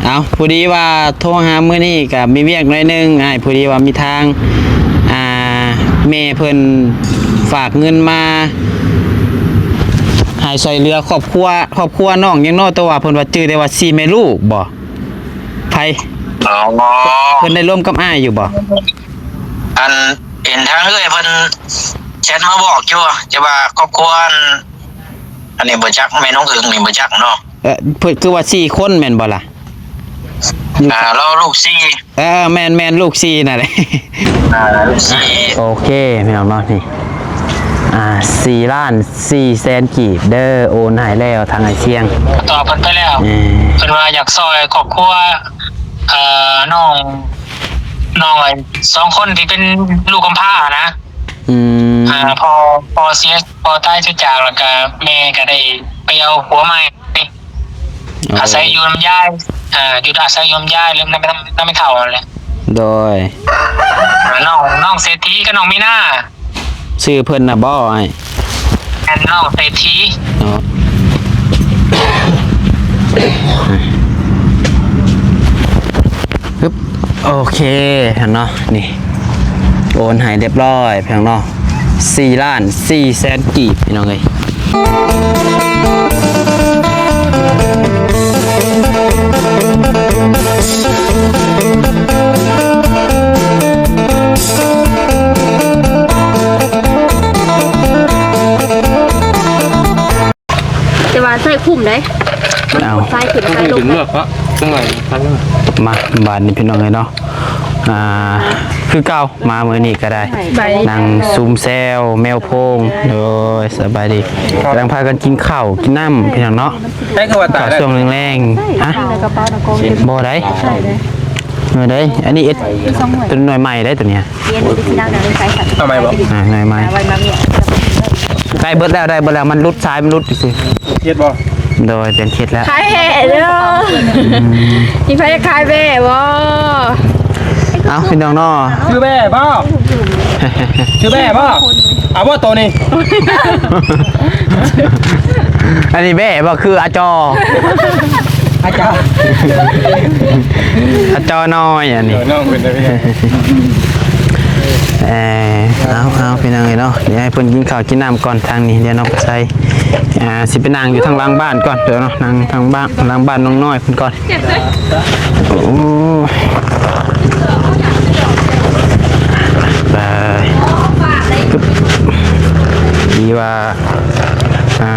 ເອົາ ພໍດີວ່າໂທຫາມື້ນີ້ກະມີວຽກໜ້ອຍໜຶ່ງອ້າຍ, ພໍດີວ່າມີທາງ ອ່າ ແມ່ເພິ່ນຝາກເງິນມາໃຫ້ຊ່ວຍເຫຼືອຄອບຄົວ ຄອບຄົວນ້ອງຫຍັງເນາະ, ແຕ່ວ່າເພິ່ນວ່າຈື່ແຕ່ວ່າສີ່ແມ່ລູກບໍ? ໃຜ? ອໍ ເພິ່ນໄດ້ລົມກັບອ້າຍຢູ່ບໍ? ອັນ ເຫັນທາງເອື້ອຍເພິ່ນແຊັດມາບອກຢູ່ ແຕ່ວ່າຄອບຄົວ ອັນ ອັນນີ້ບໍ່ຈັກ ແມ່ນ້ອງເອີງນີ້ບໍ່ຈັກເນາະ. ເອີ ເພິ່ນຄືວ່າສີ່ຄົນແມ່ນບໍ່ລະ? ອ່າ ລາວລູກສີ່. ເອີ ແມ່ນໆ ລູກສີ່ນັ້ນແຫຼະ. ອ່າ ລູກສີ່. ໂອເຄ ພີ່ນ້ອງເນາະ ນີ້ ອ່າ ສີ່ລ້ານສີ່ແສນກີບເດີ ໂອນໃຫ້ແລ້ວທາງອ້າຍຊຽງ. ຕອບເພິ່ນໄປແລ້ວ. ເອີ ເພິ່ນວ່າຢາກຊ່ອຍຄອບຄົວ ເອີ ນ້ອງ ນ້ອງ ສອງຄົນທີ່ເປັນລູກກຳພ້ານະ. ອືມ ອ່າ ພໍ່ ພໍ່ເສຍ ພໍ່ຕາຍເສຍຈາກ ແລ້ວກະແມ່ກະໄດ້ໄປເອົາຜົວໃໝ່ ອາໄສຢູ່ນຳຍາຍ ອ່າ ຢູ່ອາໄສຢູ່ນຳຍາຍ ນຳ ນຳ ນຳແມ່ເຖົ້າຫັ້ນແຫຼະ. ໂດຍ ອ່າ ນ້ອງ ນ້ອງເສດຖີກັບນ້ອງມີນາ. ຊື່ເພິ່ນນະບໍອ້າຍ? ແມ່ນ ນ້ອງເສດຖີ. ເນາະ ຮຶບ ໂອເຄເນາະ ນີ້ ໂອນໃຫ້ຮຽບຮ້ອຍພີ່ນ້ອງເນາະ ສີ່ລ້ານສີ່ແສນກີບ ພີ່ນ້ອງເອີຍ. ແຕ່ວ່າໃຊ້ຄຸ້ມໄດ໋. ເອົາ ໃຊ້ຂຶ້ນໃຊ້ລົງ ເລືອກເນາະ ຈັ່ງໃດ. ມາ ບາດນີ້ພີ່ນ້ອງເອີຍເນາະ ອ່າ ຄືເກົ່າ ມາມື້ນີ້ກໍໄດ້ ນັ່ງຊຸມແຊວແມວໂພງ. ໂດຍ ສະບາຍດີ. ກຳລັງພາກັນກິນເຂົ້າກິນນ້ຳພີ່ນ້ອງເນາະ. ໄດ້ຄືວ່າຕາຍແລ້ວ ເຂົ້າຊ່ວງແລງໆ. ຮະ? ບໍ່ໄດ້. ເອີ ໄດ້ ອັນນີ້ເອັດ ຕົວໜ່ວຍໃໝ່ໄດ້ຕົວເນີ້ຍ. ເອົາໃໝ່ບໍ່? ອ່າ ໜ່ວຍໃໝ່. ໄດ້ເບິດແລ້ວ ໄດ້ເບິດແລ້ວ ມັນຫຼຸດ ສາຍມັນຫຼຸດຊື່ໆ. ເຮັດບໍ່? ໂດຍ ເປັນເຮັດແລ້ວ. ຂາຍແບ້ເດີ. ອືມ ມີໃຜຢາກຂາຍແບ້ບໍ່? ເອົ້າ ພີ່ນ້ອງເນາະ ຊື້ແບ້ບໍ່? ຊື້ແບ້ບໍ່? ເອົາບໍ່ໂຕນີ້? ອັນນີ້ແບ້ບໍ່? ຄືອາຈໍ ອາຈໍ ອາຈໍນ້ອຍອັນນີ້. ນ້ອງເປັນໄດ້ ເອີ ເອົາ ເອົາ ພີ່ນ້ອງເອີຍເນາະ ດຽວໃຫ້ເພິ່ນກິນເຂົ້າກິນນ້ຳກ່ອນ. ທາງນີ້ດຽວນ້ອງປາໄຊ ອ່າ ຊິໄປນັ່ງຢູ່ທາງຫຼັງບ້ານກ່ອນເດີເນາະ ນັ່ງທາງບ້ານ ຫຼັງບ້ານນ້ອງນ້ອຍເພິ່ນກ່ອນ. ໂອ້ ໄປ ດີວ່າ ອ່າ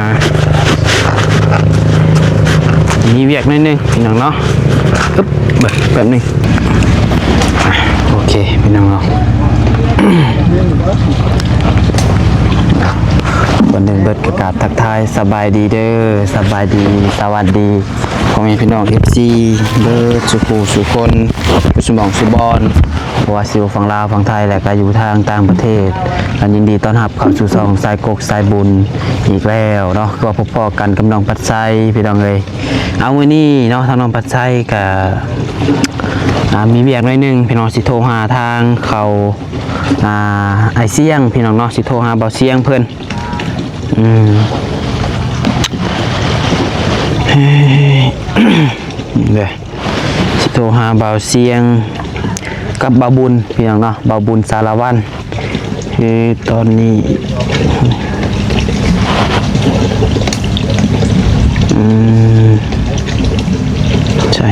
ມີວຽກໜ້ອຍໜຶ່ງພີ່ນ້ອງເນາະ. ອຶບ ເບິ່ງແປັບໜຶ່ງ. ອ່ະ ໂອເຄພີ່ນ້ອງເນາະ ກ່ອນອື່ນເບິດກໍກາບທັກທາຍສະບາຍດີເດີ ສະບາຍດີ ສະຫວັດດີ ພໍ່ແມ່ພີ່ນ້ອງ ເອັຟຊີ ເບິດສູ່ຜູ້ສູ່ຄົນ ສູ່ໝ່ອງສູ່ບ່ອນ ບໍ່ວ່າຊິຢູ່ຝັ່ງລາວ ຝັ່ງໄທ ແລະກະຢູ່ທາງຕ່າງປະເທດ ກໍຍິນດີຕ້ອນຮັບເຂົ້າສູ່ຊ່ອງສາຍກົກສາຍບຸນອີກແລ້ວເນາະ. ຄືວ່າພົບພໍ້ກັນກັບນ້ອງພັດໄຊ ພີ່ນ້ອງເອີຍ. ເອົາ ມື້ນີ້ເນາະ ທາງນ້ອງພັດໄຊກະ ອ່າ ມີວຽກໜ້ອຍໜຶ່ງພີ່ນ້ອງ ຊິໂທຫາທາງເຂົາ ອ່າ ອ້າຍຊຽງ ພີ່ນ້ອງເນາະ ຊິໂທຫາບ່າວຊຽງເພິ່ນ. ອືມ ເດີ ຊິໂທຫາບ່າວຊຽງກັບບ່າວບຸນ ພີ່ນ້ອງເນາະ ບ່າວບຸນສາລະວັນ. ຄືຕອນນີ້ ອືມ ໃຊ່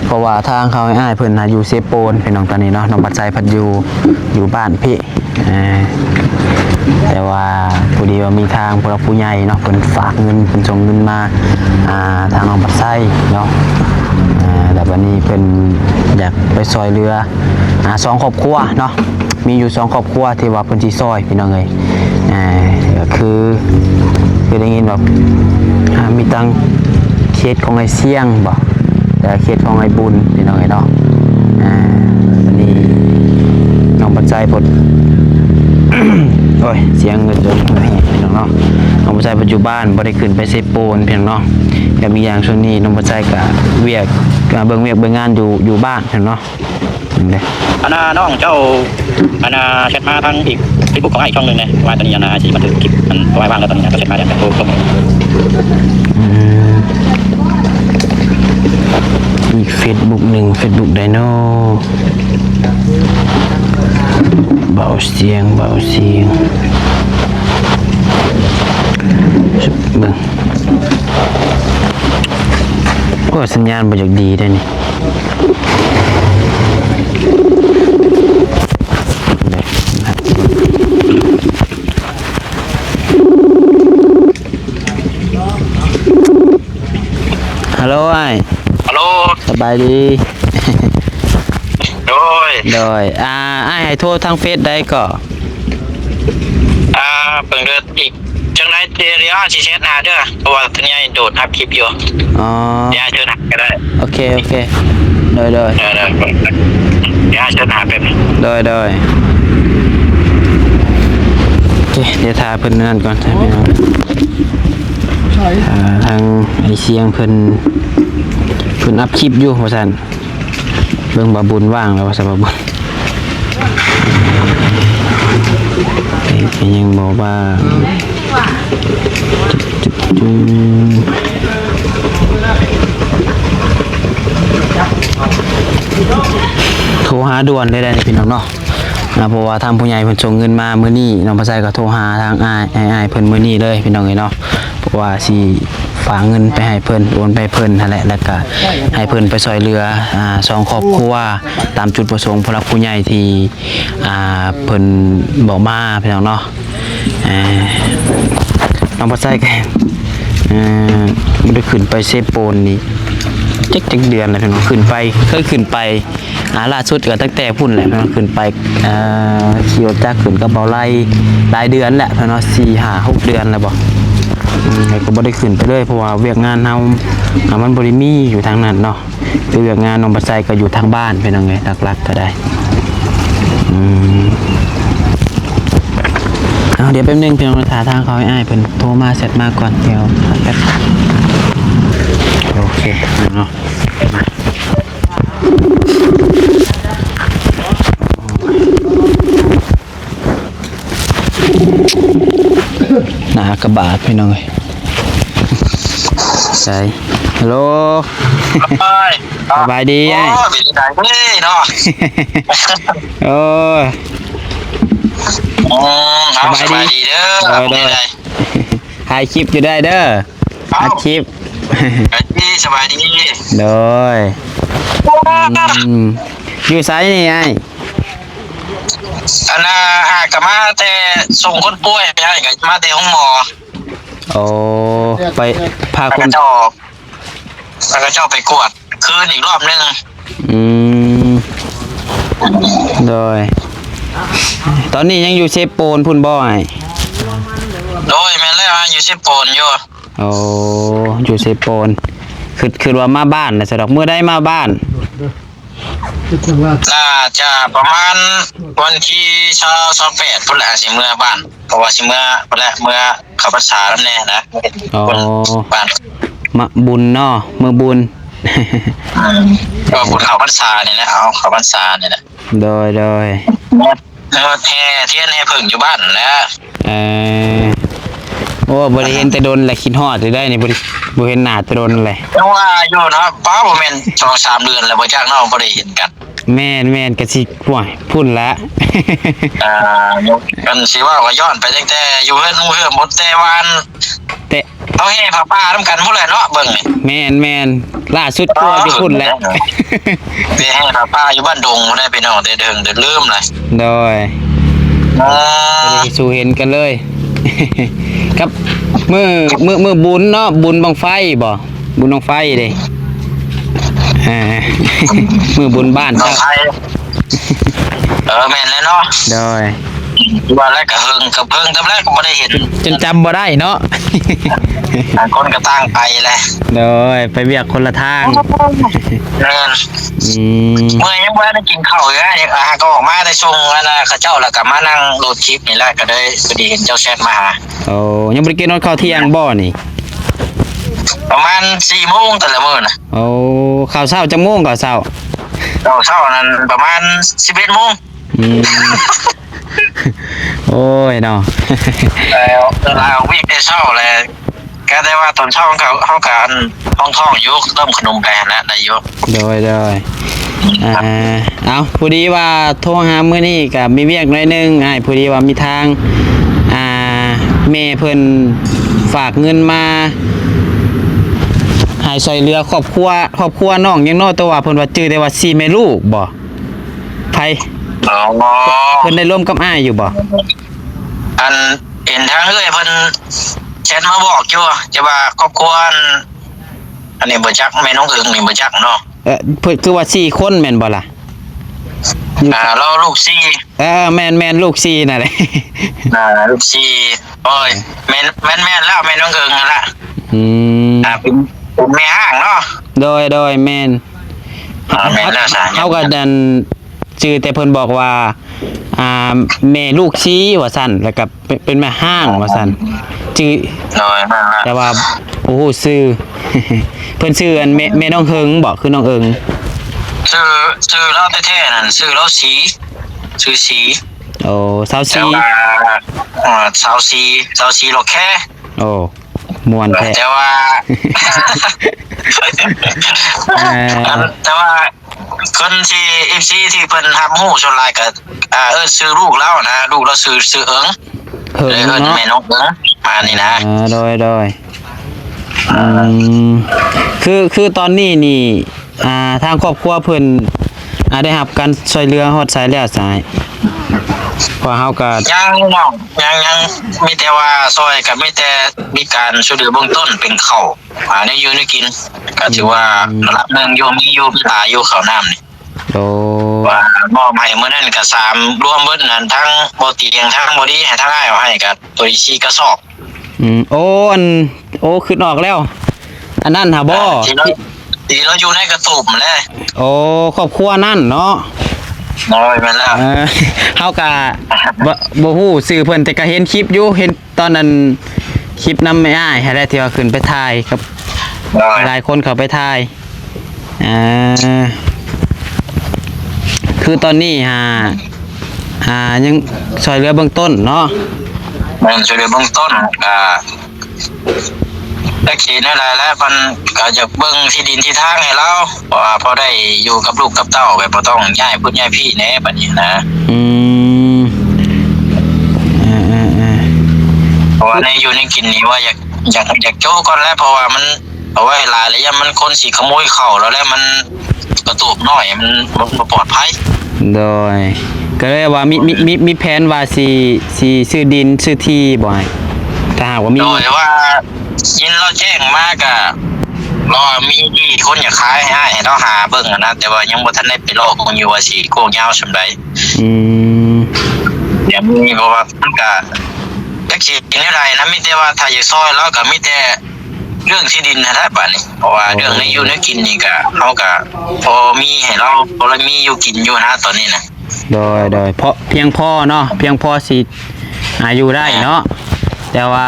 ເພາະວ່າທາງເຂົາ ອ້າຍເພິ່ນນະຢູ່ເຊໂປນ ພີ່ນ້ອງ. ຕອນນີ້ເນາະ ນ້ອງບັດໄຊພັດຢູ່ ຢູ່ບ້ານພີ້ ເອີ ແຕ່ວ່າພໍດີວ່າມີທາງຜູ້ຫຼັກຜູ້ໃຫຍ່ເນາະ ເພິ່ນຝາກເງິນ ເພິ່ນສົ່ງເງິນມາ ອ່າ ທາງນ້ອງບັດໄຊເນາະ ອ່າ ແລ້ວບັດນີ້ເພິ່ນຢາກໄປຊ່ອຍເຫຼືອ ອ່າ ສອງຄອບຄົວເນາະ ມີຢູ່ສອງຄອບຄົວທີ່ວ່າເພິ່ນຊິຊ່ອຍ ພີ່ນ້ອງເອີຍ. ອ່າ ກໍຄື ຄືໄດ້ຍິນວ່າ ອ່າ ມີຕັ້ງເຂດຂອງອ້າຍຊຽງບໍ ແລ້ວເຂດຂອງອ້າຍບຸນ ພີ່ນ້ອງເອີຍເນາະ. ອ່າ ບັດນີ້ນ້ອງບັດໄຊເພິ່ນ ໂອ້ຍ ສຽງເງິນຈົນແຮງ ພີ່ນ້ອງເນາະ. ນ້ອງບັດໄຊເພິ່ນຢູ່ບ້ານ ບໍ່ໄດ້ຂຶ້ນໄປເຊໂປນ ພີ່ນ້ອງເນາະ. ແລ້ວມີຢ່າງຊ່ວງນີ້ນ້ອງບັດໄຊກະວຽກ ກະເບິ່ງວຽກເບິ່ງງານຢູ່ ຢູ່ບ້ານ ພີ່ນ້ອງເນາະ. ອັນນ່າ ນ້ອງເຈົ້າ ອັນນ່າ ແຊັດມາທາງອີກ ເຟສບຸກຂອງອ້າຍອີກຊ່ອງໜຶ່ງແດ່ ວ່າຕອນນີ້ ອັນນ່າ ອ້າຍຊິບັນທຶກຄລິບ ອັນ ເອົາໄວ້ວາງແລ້ວ ຕອນນີ້ກໍແຊັດມາແດ່ ໂອ້ ໂອ້ ອື Facebook ໄດ້ເນາະ. ເບົາສຽງ ເບົາສຽງ ເບິ່ງ. ໂອ້ ສັນຍານບໍ່ຢາກດີໄດ໋ນີ້. ຮັລໂຫຼອ້າຍ. ຮັລໂຫຼ. ສະບາຍດີ. ໂດຍ ໂດຍ. ອ່າ ອ້າຍໃຫ້ໂທທາງເຟສໄດ້ກໍ? ອ່າ ເບິ່ງເດີ ອີກຈັກໜ້ອຍດຽວອ້າຍຊິແຊັດຫາເດີ ເພາະວ່າຜູ້ໃຫຍ່ໂດດອັບຄລິບຢູ່. ອໍ ດຽວອ້າຍໂທຫາກໍໄດ້. ໂອເຄ ໂອເຄ. ໂດຍ ໂດຍ. ເດີ ເດີ ດຽວອ້າຍໂທຫາແປັບໜຶ່ງ. ໂດຍ ໂດຍ. ໂອເຄ ດຽວຖ້າເພິ່ນນັ້ນກ່ອນ ພີ່ນ້ອງ. ອ່າ ທາງໄອ້ຊຽງເພິ່ນ ເພິ່ນອັບຄລິບຢູ່ວ່າຊັ້ນ. ເບິ່ງບ່າວບຸນວ່າງແລ້ວວ່າຊັ້ນ ບ່າວບຸນ ເອີ ຍັງບໍ່ວ່າງ. ໂທຫາດ່ວນເລີຍໄດ໋ນີ້ ພີ່ນ້ອງເນາະ. ອ່າ ເພາະວ່າທາງຜູ້ໃຫຍ່ເພິ່ນສົ່ງເງິນມາມື້ນີ້ ນ້ອງປາໄຊກໍໂທຫາທາງອ້າຍ ອ້າຍເພິ່ນມື້ນີ້ເລີຍ ພີ່ນ້ອງເອີຍເນາະ. ເພາະວ່າຊິຝາກເງິນໄປໃຫ້ເພິ່ນ ໂອນໄປໃຫ້ເພິ່ນຫັ້ນແຫຼະ ແລ້ວກະໃຫ້ເພິ່ນໄປຊ່ອຍເຫຼືອ ອ່າ ສອງຄອບຄົວ ຕາມຈຸດປະສົງຜູ້ຫຼັກຜູ້ໃຫຍ່ທີ່ ອ່າ ເພິ່ນບອກມາ ພີ່ນ້ອງເນາະ. ເອີ ນ້ອງປາໄຊກະ ເອີ ບໍ່ໄດ້ຂຶ້ນໄປເຊໂປນນີ້ຈັກ ຈັກເດືອນແລ້ວ ພີ່ນ້ອງ. ຂຶ້ນໄປ ເຄີຍຂຶ້ນໄປ ອ່າ ລ່າສຸດກໍຕັ້ງແຕ່ພຸ້ນແຫຼະ ເນາະ ຂຶ້ນໄປ ເອີ ຂີ່ລົດຈັກຂຶ້ນກັບເບົາໄລ ຫຼາຍເດືອນແລ້ວເນາະ ສີ່ຫ້າຫົກເດືອນແລ້ວບໍ ອືມ ແລ້ວກໍບໍ່ໄດ້ຂຶ້ນໄປເລີຍ ເພາະວ່າວຽກງານເຮົາ ອ່າ ມັນບໍ່ໄດ້ມີຢູ່ທາງນັ້ນເນາະ. ຄືວຽກງານນ້ອງປາໄຊກໍຢູ່ທາງບ້ານ ພີ່ນ້ອງເອີຍ ຫຼັກໆກໍໄດ້ ອືມ. ເອົາ ດຽວແປັບໜຶ່ງ ພີ່ນ້ອງ ຖ້າທາງເຂົາໃຫ້ອ້າຍເພິ່ນໂທມາ ແຊັດມາກ່ອນ ດຽວແປັບ ໂອເຄເນາະ. ໜ້າກະບາດ ພີ່ນ້ອງເອີຍ. ໃສ ຮັລໂຫຼ ສະບາຍດີອ້າຍ ເປັນໃດເນາະ. ໂອ້ຍ ອືມ ເອົາ ສະບາຍດີເດີ. ໂດຍ ໂດຍ. ຖ່າຍຄລິບຢູ່ໄດ້ເດີ. ເອົ້າ ອັດຄລິບ. ສະບາຍດີ ສະບາຍດີ. ໂດຍ ອືມ ຢູ່ໃສນີ້ອ້າຍ? ອັນນ່າ ຫາກະມາແຕ່ສົ່ງຄົນປ່ວຍ ໄປໃຫ້ ກະມາແຕ່ໂຮງໝໍ. ໂອ້ ໄປພາຄົນ ພາເຂົາເຈົ້າ ພາເຂົາເຈົ້າໄປກວດຄືນອີກລອບໜຶ່ງ. ອືມ ໂດຍ. ຕອນນີ້ຍັງຢູ່ເຊໂປນພຸ້ນບໍ່ອ້າຍ? ໂດຍ ແມ່ນແລ້ວ ຍັງຢູ່ເຊໂປນຢູ່. ໂອ້ ຢູ່ເຊໂປນ. ຄິດ ຄິດວ່າມາບ້ານແລ້ວຊະດອກ. ມື້ໃດມາບ້ານ? ໜ້າຈະປະມານວັນທີຊາວ ຊາວແປດພຸ້ນແຫຼະ ຊິເມືອບ້ານ ເພາະວ່າຊິເມືອພຸ້ນແຫຼະ ເມືອເຂົ້າພັນສານຳແດ່ນະ. ອໍ ບ້ານ ມາບຸນເນາະ ມື້ບຸນ. ອືມ ກໍບຸນເຂົ້າພັນສານີ້ແຫຼະ ເອົາເຂົ້າພັນສານີ້ແຫຼະ. ໂດຍ ໂດຍ. ເອີ ແຫ່ທຽນແຫ່ເຜິ້ງຢູ່ບ້ານຫັ້ນແຫຼະ. ເອີ ໂອ້ ບໍ່ໄດ້ເຫັນແຕ່ດົນແລ້ວ ຄິດຮອດຢູ່ໄດ໋ນີ້ ບໍ່ໄດ້ ບໍ່ເຫັນໜ້າແຕ່ດົນແລ້ວ. ຍັງວ່າຢູ່ເນາະ ປ້າ ບໍ່ແມ່ນສອງສາມເດືອນແລ້ວບໍ່ຈັກເນາະ ບໍ່ໄດ້ເຫັນກັນ. ແມ່ນໆ ກະຊິ ໂອ້ຍ ພຸ້ນແຫຼະ. ອ່າ ຄັນຊິເວົ້າກໍຍ້ອນໄປຕັ້ງແຕ່ຢູ່ເຮືອນ ເຮືອນໝົດ ແຕ່ວ່າອັນ ແຕ່ ເຮົາແຫ່ຜ້າປ່ານຳກັນພຸ້ນແຫຼະເນາະ ເບິ່ງນີ້. ແມ່ນໆ ລ່າສຸດກໍຢູ່ພຸ້ນແຫຼະ. ໄປແຫ່ຜ້າປ່າຢູ່ບ້ານດົງພຸ້ນແຫຼະພີ່ນ້ອງ ແຕ່ເຖິງ ແຕ່ລືມລະ. ໂດຍ ເອີ ບໍ່ໄດ້ສູ່ເຫັນກັນເລີຍ ກັບມື້ ມື້ ມື້ບຸນເນາະ ບຸນບັ້ງໄຟບໍ? ບຸນບັ້ງໄຟເດ້. ເອີ ມື້ບຸນບ້ານເຈົ້າ ເອີ ແມ່ນແລ້ວເນາະ. ໂດຍ ວ່າແລ້ວກະເຫິງ ກະເພິ່ງແຕ່ແລກກະບໍ່ໄດ້ເຫັນ ຈົນຈຳບໍ່ໄດ້ເນາະ. ຕ່າງຄົນກະຕ່າງໄປແຫຼະ. ໂດຍ ໄປວຽກຄົນລະທາງ. ແມ່ນ. ອືມ ເມື່ອຍຍັງບໍ່ໄດ້ກິນເຂົ້າຢູ່ ຫາກໍອອກມາແຕ່ສົ່ງອັນນ່າ ເຂົາເຈົ້າ ແລ້ວກະມານັ່ງໂຫຼດຄລິບນີ້ແຫຼະ ກະເລີຍພໍດີເຫັນເຈົ້າແຊັດມາຫາ. ໂອ້ ຍັງບໍ່ໄດ້ກິນຮອດເຂົ້າທ່ຽງບໍ່ນີ້? ປະມານສີ່ໂມງແຕ່ລະມື້ນະ. ໂອ້ ເຂົ້າເຊົ້າຈັກໂມງ? ເຂົ້າເຊົ້າ ເຂົ້າເຊົ້ານັ້ນປະມານສິບເອັດໂມງ. ອືມ ໂອ້ຍເນາະ ແລ້ວເວລາອອກວຽກແຕ່ເຊົ້າແຫຼະ ກະແຕ່ວ່າຕອນເຊົ້າເຮົາກະ ເຮົາກະອັນ ທ້ອງໆຢູ່ ຕົ້ມຂະໜົມໄປຫັ້ນນະ ໄດ້ຢູ່. ໂດຍ ໂດຍ. ອ່າ ເອົາ ພໍດີວ່າໂທຫາມື້ນີ້ກະມີວຽກໜ້ອຍໜຶ່ງອ້າຍ, ພໍດີວ່າມີທາງ ອ່າ ແມ່ເພິ່ນຝາກເງິນມາໃຫ້ຊ່ວຍເຫຼືອຄອບຄົວ ຄອບຄົວນ້ອງຫຍັງເນາະ, ແຕ່ວ່າເພິ່ນວ່າຈື່ແຕ່ວ່າສີ່ແມ່ລູກບໍ? ໃຜ? ອໍ ເພິ່ນໄດ້ລົມກັບອ້າຍຢູ່ບໍ? ອັນ ເຫັນທາງເອື້ອຍເພິ່ນແຊັດມາບອກຢູ່ ແຕ່ວ່າຄອບຄົວ ອັນ ອັນນີ້ບໍ່ຈັກ, ແມ່ນ້ອງເອີງນີ້ບໍ່ຈັກເນາະ. ເອີ ເພິ່ນຄືວ່າສີ່ຄົນແມ່ນບໍ່ລະ? ອ່າ ລາວລູກສີ່. ເອີ ແມ່ນໆ ລູກສີ່ນັ້ນແຫຼະ. ອ່າ ລູກສີ່. ໂອ້ຍ ແມ່ນ ແມ່ນໆ ແລ້ວ ແມ່ນ້ອງເອີງຫັ້ນລະ. ອືມ ອ່າ ເປັນ ເປັນແມ່ຮ້າງເນາະ. ໂດຍໆ ແມ່ນ. ອ່າ ແມ່ນແລ້ວຊະ. ເຮົາກໍອັນ ຈື່ແຕ່ເພິ່ນບອກວ່າ ອ່າ ແມ່ລູກສີ່ວ່າຊັ້ນ ແລ້ວກໍເປັນ ເປັນແມ່ຮ້າງວ່າຊັ້ນ ຈື່ ໂດຍ ແມ່ນລະ ແຕ່ວ່າບໍ່ຮູ້ຊື່. ເພິ່ນຊື່ອັນ ແມ່ ແມ່ນ້ອງເຮີງບໍ ຄືນ້ອງເອີງ? ຊື່ ຊື່ລາວແທ້ໆນັ້ນ ຊື່ລາວສີ ຊື່ສີ. ໂອ້ ສາວສີ ແຕ່ວ່າ ເອີ ສາວສີ ສາວສີຫຼອກແຄ. ໂອ້ ມ່ວນແທ້. ແຕ່ວ່າ ເອີ ແຕ່ວ່າ ຄົນທີ່ ເອັຟຊີ ທີ່ເພິ່ນຮັບຮູ້ສ່ວນຫຼາຍກໍ ອ່າ ເອີ້ນຊື່ລູກລາວນະ, ລູກລາວຊື່ ຊື່ເອີງ ເອີງ ເອີ້ນເນາະ ແມ່ນ້ອງເອີງ ປະມານນີ້ນະ. ເອີ ໂດຍ ໂດຍ. ອືມ ຄື ຄືຕອນນີ້ນີ້ ອ່າ ທາງຄອບຄົວເພິ່ນ ອ່າ ໄດ້ຮັບການຊ່ວຍເຫຼືອຮອດໃສແລ້ວຊະອ້າຍ? ເພາະເຮົາກໍ ຍັງນ້ອງ ຍັງ ຍັງ ມີແຕ່ວ່າຊ່ອຍ ກໍມີແຕ່ມີການຊ່ວຍເຫຼືອເບື້ອງຕົ້ນເປັນເຂົ້າ ອ່າ ແນວຢູ່ແນວກິນ ກໍຖືວ່າ ອືມ ລະດັບໜຶ່ງຢູ່ ມີຢູ່ ມີຫຼາຍຢູ່ ເຂົ້ານ້ຳນີ້. ໂອ້ ວ່າມອບໃຫ້ມື້ນັ້ນກໍສາມ ລວມເບິດນັ້ນ ທັງບໍ່ຕຽງ ທັງບໍ່ດີ ໃຫ້ ທັງອ້າຍເອົາໃຫ້ກໍຕົວອີກສີ່ກະສອບ. ອືມ ໂອ້ ອັນ ໂອ້ ຄິດອອກແລ້ວ ອັນນັ້ນຫາບໍ? ອ່າ ທີ່ເຮົາ ທີ່ ທີ່ເຮົາຢູ່ໃນກະຕູບຫັ້ນແຫຼະ. ໂອ້ ຄອບຄົວນັ້ນເນາະ. ໂດຍ ແມ່ນແລ້ວ. ເອີ ເຮົາກະ ບໍ່ ບໍ່ຮູ້ຊື່ເພິ່ນ ແຕ່ກະເຫັນຄລິບຢູ່ ເຫັນ ຕອນນັ້ນຄລິບນຳແມ່ອ້າຍຫັ້ນແຫຼະ ທີ່ວ່າຂຶ້ນໄປຖ່າຍກັບ ໂດຍ ຫຼາຍຄົນເຂົ້າໄປຖ່າຍ. ອ່າ ຄືຕອນນີ້ຫາ ຫາຍັງຊ່ອຍເຫຼືອເບື້ອງຕົ້ນເນາະ. ແມ່ນ ຊ່ວຍເຫຼືອເບື້ອງຕົ້ນ ກະ ຈັກຊິແນວໃດແຫຼະ ເພິ່ນກໍຢາກເບິ່ງທີ່ດິນທີ່ທາງໃຫ້ລາວ ເພາະວ່າພໍໄດ້ຢູ່ກັບລູກກັບເຕົ້າ ແບບບໍ່ຕ້ອງຍ້າຍພຸ້ນຍ້າຍພີ້ແດ່ບັດນີ້ນະ. ອືມ ເອີໆໆ ເພາະວ່າແນວຢູ່ແນວກິນນີ້ວ່າຢາກ ຢາກ ຢາກໂຈະກ່ອນແຫຼະ ເພາະວ່າມັນເອົາໄວ້ຫຼາຍແລ້ວ ຢ້ານມັນຄົນຊິຂະໂມຍເຂົ້າແລ້ວ ແລ້ວມັນກະຕູບນ້ອຍ ມັນ ມັນບໍ່ປອດໄພ. ໂດຍ ກໍເລີຍວ່າມີ ມີ ມີ ມີແຜນວ່າຊິ ຊິຊື້ດິນຊື້ທີ່ບໍ່ອ້າຍ? ຖ້າຫາກວ່າມີ ໂດຍ ວ່າຍິນລາວແຈ້ງມາກະ ລາວມີທີ່ຄົນຢາກຂາຍໃຫ້ອ້າຍ ໃຫ້ລາວຫາເບິ່ງຫັ້ນນະ ແຕ່ວ່າຍັງບໍ່ທັນໄດ້ໄປເລາະເບິ່ງຢູ່ວ່າຊິກວ້າງຍາວສ່ຳໃດ. ອືມ ດຽວນີ້ ເພາະວ່າມັນກະ ຈັກຊິເປັນແນວໃດນະ ມີແຕ່ວ່າຖ້າຢາກຊ່ອຍລາວກໍມີແຕ່ເລື່ອງທີ່ດິນຫັ້ນແຫຼະບາດນີ້ ເພາະວ່າເລື່ອງແນວຢູ່ແນວກິນນີ້ກະ ເຮົາກະພໍມີໃຫ້ລາວ ພໍລາວມີຢູ່ກິນຢູ່ນະຕອນນີ້ນະ. ໂດຍ ໂດຍ ເພາະພຽງພໍເນາະ ພຽງພໍຊິ ອາ ຢູ່ໄດ້ເນາະ ແຕ່ວ່າ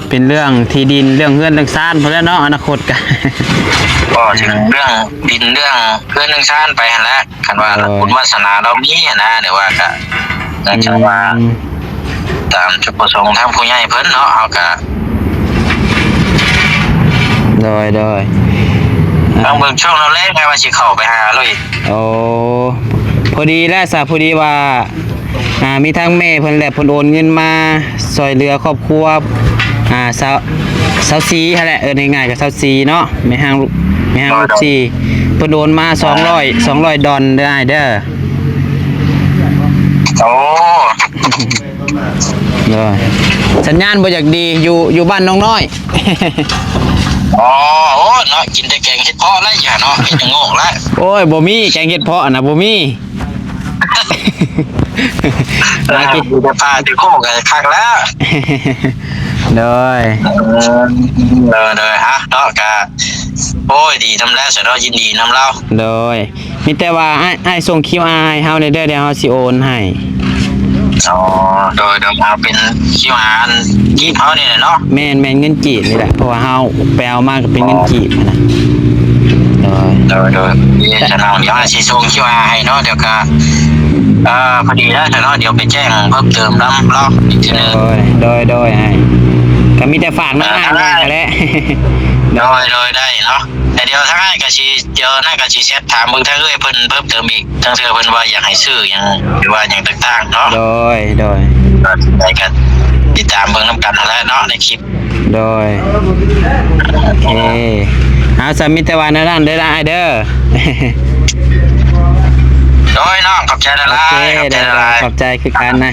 ເປັນເລື່ອງທີ່ດິນ ເລື່ອງເຮືອນເລື່ອງຊານພຸ້ນແຫຼະເນາະ ອະນາຄົດກະ ເວົ້າເຖິງເລື່ອງດິນເລື່ອງເຮືອນເລື່ອງຊານໄປຫັ້ນແຫຼະ. ຄັນວ່າ ໂດຍ ບຸນວາສະໜາລາວມີຫັ້ນນະ ຫຼືວ່າກະ ອືມ ຈັ່ງວ່າຕາມຈຸດປະສົງທາງຜູ້ໃຫຍ່ເພິ່ນເນາະ ເຮົາກະ ໂດຍ ໂດຍ ອ່າ ຕ້ອງເບິ່ງຊ່ວງລາວແລງ ໃຫ້ວ່າຊິເຂົ້າໄປຫາລາວອີກ. ໂອ້ ພໍດີແຫຼະຊະ ພໍດີວ່າ ອ່າ ມີທາງແມ່ເພິ່ນແຫຼະ ເພິ່ນໂອນເງິນມາຊ່ອຍເຫຼືອຄອບຄົວ ອ່າ ຊາວ ຊາວສີ່ຫັ້ນແຫຼະ ເອີ້ນງ່າຍໆກໍຊາວສີ່ເນາະ ແມ່ຮ້າງ ແມ່ຮ້າງລູກສີ່ ເພິ່ນໂອນມາສອງຮ້ອຍ ສອງຮ້ອຍດອນເດີອ້າຍເດີ. ໂອ້ ໂດຍ ສັນຍານບໍ່ຢາກດີ ຢູ່ ຢູ່ບ້ານໜອງນ້ອຍ. ອໍ ໂອ້ ເນາະ ກິນແຕ່ແກງເຫັດເພາະແລ້ວ ຢູ່ຫັ້ນເນາະ ເຮັດຫຍັງໂງກແລ້ວ. ໂອ້ຍ ບໍ່ມີ ແກງເຫັດເພາະນະ ບໍ່ມີ. ອ່າ ກິນແຕ່ປາແຕ່ໂຄກກໍຄັກແລ້ວ. ໂດຍ ເອີ ໂດຍໆ ອ່ະ ເນາະ ກະ ໂອ້ຍ ດີນຳແລ້ວຊະເນາະ ຍິນດີນຳລາວ. ໂດຍ ມີແຕ່ວ່າອ້າຍ ອ້າຍສົ່ງຄິວອາໃຫ້ເຮົາແດ່ເດີ ດຽວເຮົາຊິໂອນໃຫ້. ອໍ ໂດຍໆ ເອົາເປັນຄິວອາອັນກີບເຮົານີ້ແຫຼະເນາະ. ແມ່ນໆ ເງິນກີບນີ້ແຫຼະ ເພາະວ່າເຮົາໄປເອົາມາກໍເປັນເງິນກີບຫັ້ນນະ. ໂດຍ ໂດຍໆ ເດີ ຊະນ້ອງ ດຽວອ້າຍຊິສົ່ງຄິວອາໃຫ້ເນາະ ດຽວກະ ເອີ ພໍດີແລ້ວຊະເນາະ ດຽວໄປແຈ້ງເພີ່ມເຕີມນຳລາວອີກເທື່ອໜຶ່ງ. ໂດຍ ໂດຍໆ ອ້າຍ ກ ກໍມີແຕ່ຝາກນຳອ້າຍແດ່ຫັ້ນແຫຼະ. ໂດຍ ໂດຍ ໄດ້ເນາະ. ແຕ່ດຽວທາງອ້າຍກໍຊິ ດຽວນັ້ນກໍຊິແຊັດຖາມເບິ່ງທາງເອື້ອຍເພິ່ນເພີ່ມເຕີມອີກ ທາງເທື່ອເພິ່ນວ່າຢາກໃຫ້ຊື້ຫຍັງ ຫຼືວ່າຫຍັງຕ່າງໆເນາະ. ໂດຍ ໂດຍ ກໍຊິໄດ້ກັນຕິດຕາມເບິ່ງນຳກັນຫັ້ນແຫຼະເນາະ ໃນຄລິບ. ໂດຍ ໂອເຄ ເອົາ ສະ ມີແຕ່ວ່າແນວນັ້ນເດີອ້າຍເດີ. ໂດຍນ້ອງ ຂອບໃຈຫຼາຍໆ. ໂອເຄ ຂອບໃຈຫຼາຍໆ. ໂດຍ ໂດຍ ຂອບໃຈຄືກັນນະ.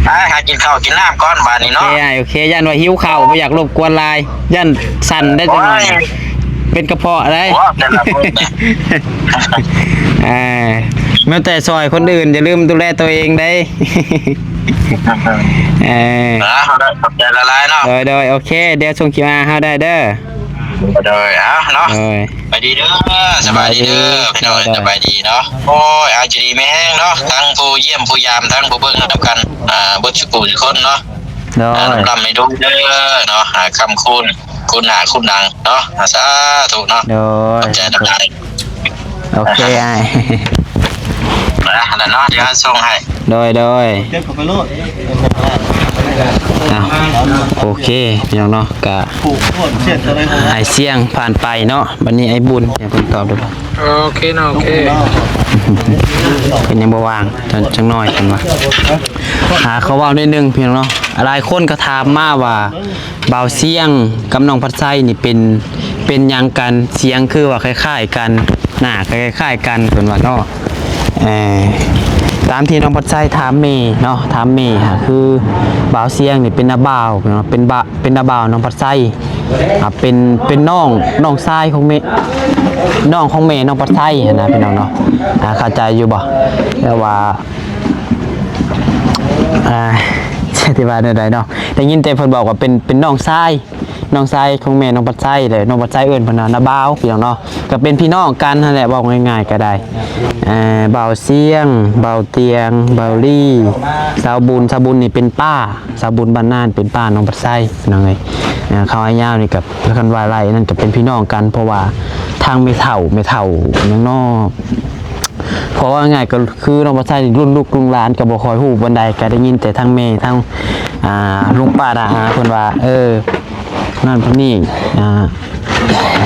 ໄປຫາກິນເຂົ້າກິນນ້ຳກ່ອນບາດນີ້ເນາະ. ໂອເຄອ້າຍ ໂອເຄ. ຢ້ານວ່າຫິວເຂົ້າ ບໍ່ຢາກລົບກວນຫຼາຍ. ຢ້ານສັ່ນໄດ້ຈັກໜ້ອຍ ໂອ້ຍ ເປັນກະເພາະໄດ້. ໂອ້ ແຕ່ລະມື້ນີ້ ເອີ ແມ່ນແຕ່ຊ່ອຍຄົນອື່ນ ຢ່າລືມດູແລຕົວເອງເດ້. ເອີ ເອີ ຂອບໃຈຫຼາຍໆເນາະ. ໂດຍ ໂດຍ ໂອເຄ ດຽວສົ່ງຄລິບຫາເຮົາໄດ້ເດີ. ໂດຍ ເອົາເນາະ. ໂດຍ ສະບາຍດີເດີ ສະບາຍດີເດີ ສະບາຍດີ ພີ່ນ້ອງ ໂດຍ ໂດຍ ສະບາຍດີເນາະ. ໂອ້ຍ ອາ ຢູ່ດີມີແຮງເນາະ ທັງຜູ້ຢ້ຽມຜູ້ຢາມ ທັງຜູ້ເບິ່ງນຳກັນ ອ່າ ເບິດສູ່ຜູ້ທຸກຄົນເນາະ. ໂດຍ ອ່າ ຮ່ຳໃຫ້ລວຍເດີເນາະ ອ່າ ຄ້ຳຄູນ ຄູນໜ້າຄູນຫຼັງເນາະ. ອ່າ ສາທຸເນາະ. ໂດຍ ຂອບໃຈຫຼາຍ. ໂອເຄອ້າຍ ຫັ້ນແຫຼະເນາະ ດຽວສົ່ງໃຫ້. ໂດຍ ໂດຍ ເກັບເຂົ້າໄປໂລດ. ອ້າວ ໂອເຄ ພີ່ນ້ອງເນາະ ກະອ້າຍຊຽງຜ່ານໄປເນາະ. ບັດນີ້ອ້າຍບຸນ ໃຫ້ເພິ່ນຕອບດູ. ໂອເຄເນາະ ໂອເຄ ເພິ່ນຍັງບໍ່ວ່າງ ຈັກ ຈັກໜ້ອຍເພິ່ນວ່າ. ຫາ ຂໍເວົ້າໜ້ອຍໜຶ່ງ ພີ່ນ້ອງເນາະ. ຫຼາຍຄົນກໍຖາມມາວ່າ ບ່າວຊຽງກັບນ້ອງພັດໄຊນີ້ເປັນ ເປັນຫຍັງກັນ ສຽງຄືວ່າຄ້າຍໆກັນ ໜ້າກໍຄ້າຍໆກັນ ເພິ່ນວ່າເນາະ. ເອີ ຕາມທີ່ນ້ອງພັດໄຊຖາມແມ່ເນາະ ຖາມແມ່ຫາ ຄືບ່າວຊຽງນີ້ເປັນນ້າບ່າວເນາະ ເປັນບ່າ ເປັນນ້າບ່າວນ້ອງພັດໄຊ ອ່າ ເປັນ ເປັນນ້ອງ ນ້ອງຊາຍຂອງແມ່ ນ້ອງຂອງແມ່ນ້ອງພັດໄຊຫັ້ນນະ ພີ່ນ້ອງເນາະ. ອ່າ ເຂົ້າໃຈຢູ່ບໍ່? ແຕ່ວ່າ ອ່າ ຊິອະທິບາຍແນວໃດເນາະ ໄດ້ຍິນແຕ່ເພິ່ນບອກວ່າເປັນ ເປັນນ້ອງຊາຍ ນ້ອງຊາຍຂອງແມ່ນ້ອງພັດໄຊ ແລະ ນ້ອງພັດໄຊເອີ້ນເພິ່ນວ່ານ້າບ່າວ ພີ່ນ້ອງເນາະ. ກໍເປັນພີ່ນ້ອງກັນຫັ້ນແຫຼະ ເວົ້າງ່າຍໆກໍໄດ້. ເອີ ບ່າວຊຽງ ບ່າວຕຽງ ບ່າວລີ ສາວບຸນ ສາວບຸນນີ້ເປັນປ້າ ສາວບຸນບ້ານນານ ເປັນປ້ານ້ອງພັດໄຊ ພີ່ນ້ອງເອີຍ. ເອີ ເຂົາອ້າຍຍາວນີ້ກໍ ຄັນວ່າໄລ່ນັ້ນກໍເປັນພີ່ນ້ອງກັນ ເພາະວ່າທາງແມ່ເຖົ້າ ແມ່ເຖົ້າຫຍັງເນາະ ເພາະວ່າງ່າຍກໍຄືນ້ອງພັດໄຊນີ້ ລຸ້ນລູກລຸ້ນຫຼານກໍບໍ່ຄ່ອຍຮູ້ປານໃດ ກໍໄດ້ຍິນແຕ່ທາງແມ່ ທາງ ອ່າ ລຸງປ້ານ້າອາເພິ່ນວ່າ ເອີ ນັ້ນເພິ່ນນີ້ ອ່າ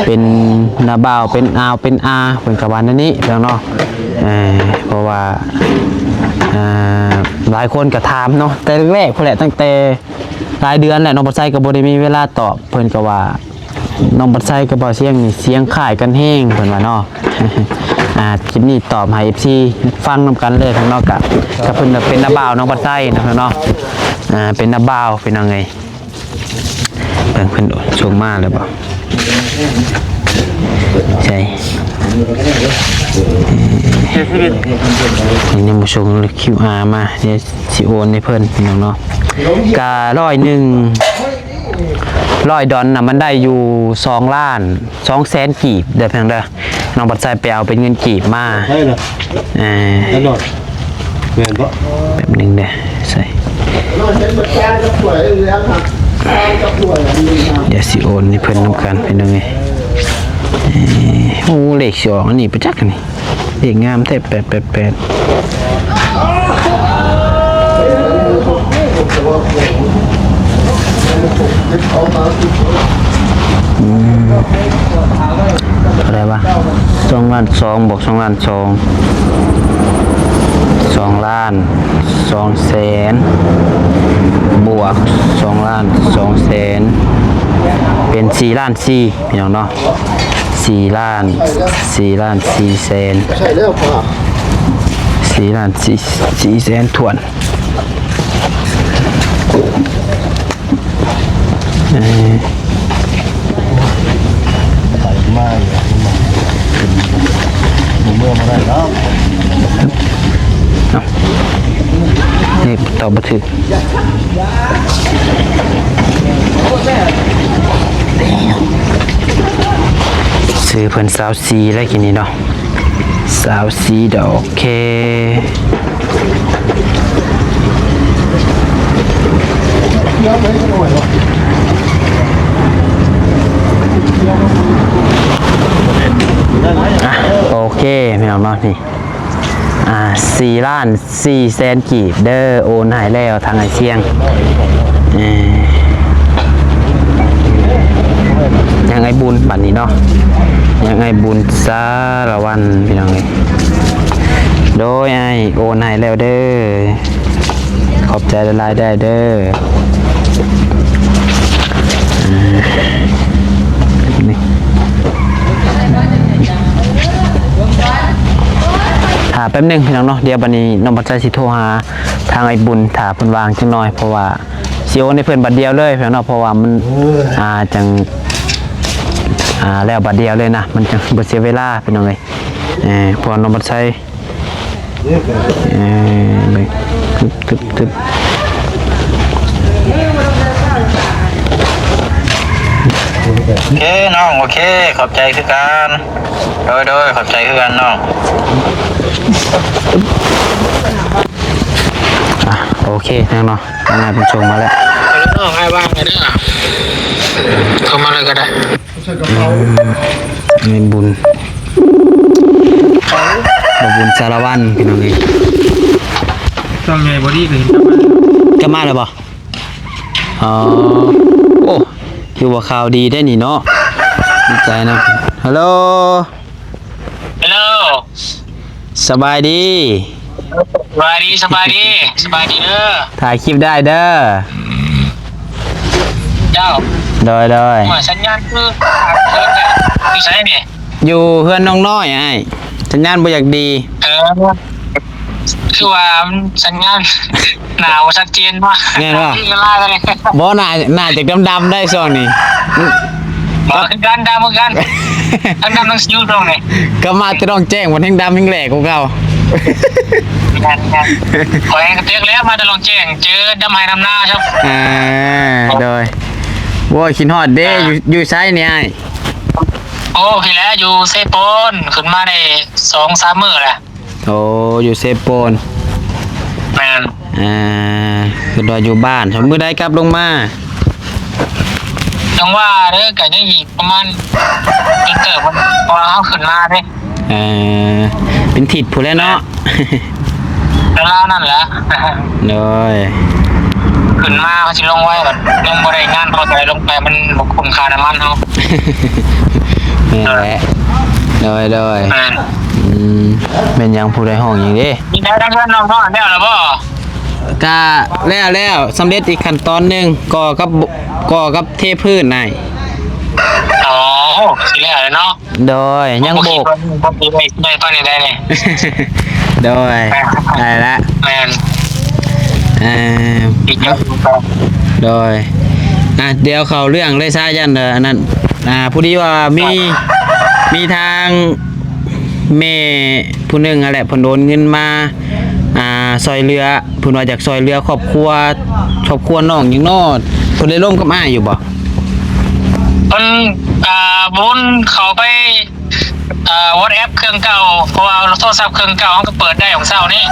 ເປັນນ້າບ່າວ ເປັນອາວ ເປັນອາ ເພິ່ນກໍວ່າແນວນີ້ເນາະ. ເອີ ເພາະວ່າ ອ່າ ຫຼາຍຄົນກໍຖາມເນາະ ແຕ່ແລກໆພຸ້ນແຫຼະ ຕັ້ງແຕ່ຫຼາຍເດືອນແລ້ວ ນ້ອງບັດໄຊກໍບໍ່ໄດ້ມີເວລາຕອບ. ເພິ່ນກໍວ່າ ນ້ອງບັດໄຊກັບບ່າວຊຽງນີ້ສຽງຄ້າຍກັນແຮງ ເພິ່ນວ່າເນາະ. ອ່າ ຄລິບນີ້ຕອບໃຫ້ເອັຟຊີຟັງນຳກັນເລີຍເນາະ. ກະ ກະເພິ່ນເປັນນ້າບ່າວນ້ອງບັດໄຊເນາະ ເນາະ. ອ່າ ເປັນນ້າບ່າວ ພີ່ນ້ອງເອີຍ. ເບິ່ງເພິ່ນສົ່ງມາແລ້ວບໍ່? ໃຊ່ ຍັງບໍ່ສົ່ງ ຄິວອາ ມາ ດຽວຊິໂອນໃຫ້ເພິ່ນ ພີ່ນ້ອງເນາະ. ກະຮ້ອຍໜຶ່ງ ຮ້ອຍດອນນະ ມັນໄດ້ຢູ່ສອງລ້ານສອງແສນກີບເດີ້ ພີ່ນ້ອງເດີ້. ນ້ອງບັດໄຊໄປເອົາເປັນເງິນກີບມາ. ໃຊ່ລະ ເອີ ແນ່ນອນ ແມ່ນບໍ່? ແປັບໜຶ່ງເດີ້ ໃສ່ ດຽວຊິໂອນໃຫ້ເພິ່ນນຳກັນ ພີ່ນ້ອງເອີຍ. ເອີ ໂອ້ ເລກສອງອັນນີ້ປະຈັກອັນນີ້ ເລກງາມແທ້ ແປດແປດແປດ. ອືມ ເທົ່າໃດວະ? ສອງລ້ານສອງ ບວກສອງລ້ານສອງ ສອງລ້ານສອງແສນ ບວກສອງລ້ານສອງແສນ ເປັນສີ່ລ້ານສີ່ ພີ່ນ້ອງເນາະ. ສີ່ລ້ານ ສີ່ລ້ານສີ່ແສນ ໃຊ່ແລ້ວ ສີ່ລ້ານສີ່ແສນຖ້ວນ. ເອີ ໄປມາຢູ່ ເມືອບໍ່ໄດ້ດອກ. ເອົ້າ ເລກຕອບບໍ່ຖືກ. ຊື້ເພິ່ນຊາວສີ່ແລ້ວກີ້ນີ້ເນາະ ຊາວສີ່ດອກ. ໂອເຄ ອ່ະ ໂອເຄ ພີ່ນ້ອງເນາະ ນີ້ ອ່າ ສີ່ລ້ານສີ່ແສນກີບເດີ້ ໂອນໃຫ້ແລ້ວທາງອ້າຍຊຽງ. ເອີ ຍັງອ້າຍບຸນບັດນີ້ເນາະ ຍັງອ້າຍບຸນສາລະວັນ ພີ່ນ້ອງເອີຍ. ໂດຍ ອ້າຍໂອນໃຫ້ແລ້ວເດີ ຂອບໃຈຫຼາຍໆ ເດີ ເດີ. ອ່າ ນີ້ ຖ້າແປັບໜຶ່ງ ພີ່ນ້ອງເນາະ. ດຽວບັດນີ້ນ້ອງບັດໄຊຊິໂທຫາທາງອ້າຍບຸນ ຖ້າເພິ່ນວ່າງຈັກໜ່ອຍ ເພາະວ່າຊິໂອນໃຫ້ເພິ່ນບັດດຽວເລີຍ ພີ່ນ້ອງເນາະ ເພາະວ່າມັນ ອ່າ ຈັ່ງ ອ່າ ແລ້ວບັດດຽວເລີຍນະ ມັນຈັ່ງບໍ່ເສຍເວລາ ພີ່ນ້ອງເອີຍ. ເອີ ເພາະວ່ານ້ອງບັດໄຊ ເອີ ເບິ່ງ ຕຶບ ຕຶບ ຕຶບ. ໂອເຄນ້ອງ ໂອເຄ ຂອບໃຈຄືກັນ. ໂດຍ ໂດຍ ຂອບໃຈຄືກັນນ້ອງ. ອ່ະ ໂອເຄນ້ອງເນາະ ທາງອ້າຍເພິ່ນສົ່ງມາແລ້ວ. ເອົາແລ້ວນ້ອງ ອ້າຍວ່າງແລ້ວເດີ ເຂົ້າມາເລີຍກໍໄດ້. ອືມ ແມ່ນບຸນ ບໍ່ບຸນສາລະວັນ ພີ່ນ້ອງເອີຍ. ຊ່ອງໃຫຍ່ບໍ່ດີກໍເຫັນ ກັບມາແລ້ວບໍ່? ອໍ ໂອ້ ຖືວ່າຂ່າວດີໄດ໋ນີ້ເນາະ ດີໃຈນຳ. ຮັລໂຫຼ ຮັລໂຫຼ ສະບາຍດີ. ສະບາຍດີ ສະບາຍດີ ສະບາຍດີເດີ. ຖ່າຍຄລິບໄດ້ເດີ ເຈົ້າ. ໂດຍ ໂດຍ. ໂອ້ຍ ສັນຍານຄືຂາດເຂີນແທ້ ຢູ່ໃສນີ້? ຢູ່ເຮືອນນ້ອງນ້ອຍອ້າຍ ສັນຍານບໍ່ຢາກດີ. ເອີ ຄືວ່າສັນຍານໜ້າບໍ່ຊັດເຈນເນາະ. ແມ່ນບໍ່? ຄືລາວເລີຍ. ບໍ່ ໜ້າ ໜ້າຈະດຳໆ ໄດ໋ຊ່ວງນີ້. ບໍ່ ຄືກັນ ດຳຄືກັນ ທັງດຳທັງຊິວຊ່ວງນີ້. ກັບມາແຕ່ໜອງແຈ້ງ ມັນແຮ່ງດຳແຮ່ງແຫຼກວ່າເກົ່າ. ແມ່ນໆ ຂ້ອຍກໍເຕັກແລ້ວ ມາແຕ່ໜອງແຈ້ງ ເຈີດຳໄຮ່ດຳນາຊະ. ອ່າ ໂດຍ. ໂອ້ຍ ຄິດຮອດເດ້. ອ່າ ຢູ່ ຢູ່ໃສນີ້ອ້າຍ? ໂອ້ ພີ້ແຫຼະ ຢູ່ເຊໂປນ ຂຶ້ນມາໄດ້ສອງສາມມື້ແລ້ວ. ໂອ້ ຢູ່ເຊໂປນ. ແມ່ນ. ອ່າ ຄິດວ່າຢູ່ບ້ານ ມື້ໃດກັບລົງມາ? ຈັ່ງວ່າເດີ ກະຍັງອີກປະມານເດືອນເກີບ ເພາະວ່າເຮົາຂຶ້ນມາເດ້. ເອີ ເປັນທິດພຸ້ນແຫຼະເນາະ. ແມ່ນ. ລາວໆ ນັ້ນແຫຼະ. ໂດຍ. ຂຶ້ນມາເຮົາຊິລົງໄວ ບັດຍັງບໍ່ໄດ້ງານພໍໃຈ ລົງໄປມັນບໍ່ຄຸ້ມຄ່ານ້ຳມັນເຮົາ. ແມ່ນແຫຼະ. ໂດຍ ໂດຍ. ແມ່ນ. ອືມ ແມ່ນຫຍັງ ຜູ້ໃດຮ້ອງຫຍັງເດ້? ມີໄດ້ທັງເຮືອນນ້ອງນ້ອຍແລ້ວລະບໍ່? ກະແລ້ວແລ້ວ ສຳເລັດອີກຂັ້ນຕອນໜຶ່ງ ກໍ່ກັບ ກໍ່ກັບເທພື້ນນາຍ. ອໍ ໂອ້ ຊິແລ້ວແລ້ວເນາະ. ໂດຍ ຍັງໂບກ ບໍ່ຄິດວ່າມັນຊິໄດ້ ໄດ້ຕອນນີ້ໄດ້ນີ້. ໂດຍ ໄດ້ລະ. ແມ່ນ. ເອີ ດີໃຈ. ໂດຍ ອ່ະ ດຽວເຂົ້າເລື່ອງເລີຍຊະ ຢ້ານອັນນັ້ນ. ອ່າ ພໍດີວ່າມີ ມີທາງແມ່ຜູ້ໜຶ່ງຫັ້ນແຫຼະ ເພິ່ນໂອນເງິນມາ ອ່າ ຊ່ອຍເຫຼືອ ເພິ່ນວ່າຢາກຊ່ອຍເຫຼືອຄອບຄົວ ຄອບຄົວນ້ອງຫຍັງເນາະ. ເພິ່ນໄດ້ລົມກັບອ້າຍຢູ່ບໍ່? ເພິ່ນ ອ່າ ບຸນເຂົ້າໄປ ເອີ WhatsApp ເຄື່ອງເກົ່າ ເພາະວ່າໂທລະສັບເຄື່ອງເກົ່າເຮົາກໍເປີດໄດ້ຂອງເຊົ້ານີ້.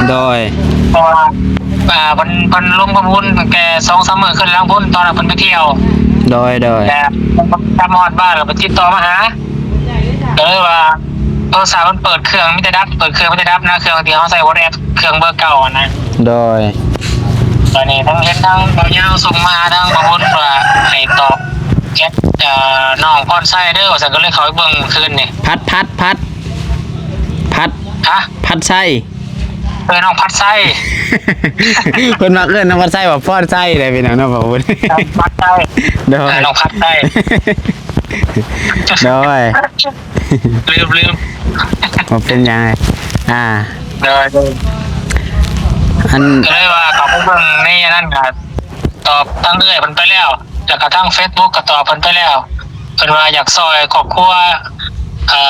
ໂດຍ. ເພາະວ່າ ອ່າ ເພິ່ນ ເພິ່ນລົງປະມູນຕັ້ງແຕ່ສອງສາມມື້ຂຶ້ນຫຼັງພຸ້ນ ຕອນນັ້ນເພິ່ນໄປທ່ຽວ. ໂດຍ ໂດຍ. ແຕ່ກັບມາຮອດບ້ານແລ້ວເພິ່ນຕິດຕໍ່ມາຫາ ກໍເລີຍວ່າໂທລະສັບມັນເປີດເຄື່ອງມີແຕ່ດັບ ເປີດເຄື່ອງມີແຕ່ດັບນະ ເຄື່ອງທີ່ເຮົາໃຊ້ WhatsApp ເຄື່ອງເບີເກົ່າຫັ້ນນະ. ໂດຍ. ຕອນນີ້ທັງເຫັນທາງບ່າວຍາວສົ່ງມາຫາທາງບ່າວບຸນວ່າໃຫ້ຕອບແຊັດ ເອີ ນ້ອງພອນໄຊເດີ ວ່າຊັ້ນ ກໍເລີຍເຂົ້າໄປເບິ່ງຄືນນີ້. ພັດ ພັດ ພັດ ພັດ ຮະ? ພັດໄຊ. ເອີ ນ້ອງພັດໄຊ. ເພິ່ນມັກເອີ້ນນ້ອງພັດໄຊວ່າພອນໄຊເດ້ ພີ່ນ້ອງເນາະ ບ່າວບຸນ. ພັດໄຊ. ໂດຍ. ເອີ ນ້ອງພັດໄຊ. ໂດຍ. ລືມ ລືມ. ບໍ່ເປັນຫຍັງ. ອ່າ ໂດຍ ໂດຍ. ອັນ ກໍເລີຍວ່າເຂົ້າໄປເບິ່ງໃນອັນນັ້ນ ກໍຕອບທາງເອື້ອຍເພິ່ນໄປແລ້ວ ແລ້ວກໍທາງ Facebook ກໍຕອບເພິ່ນໄປແລ້ວ ເພິ່ນວ່າຢາກຊ່ອຍຄອບຄົວ ເອີ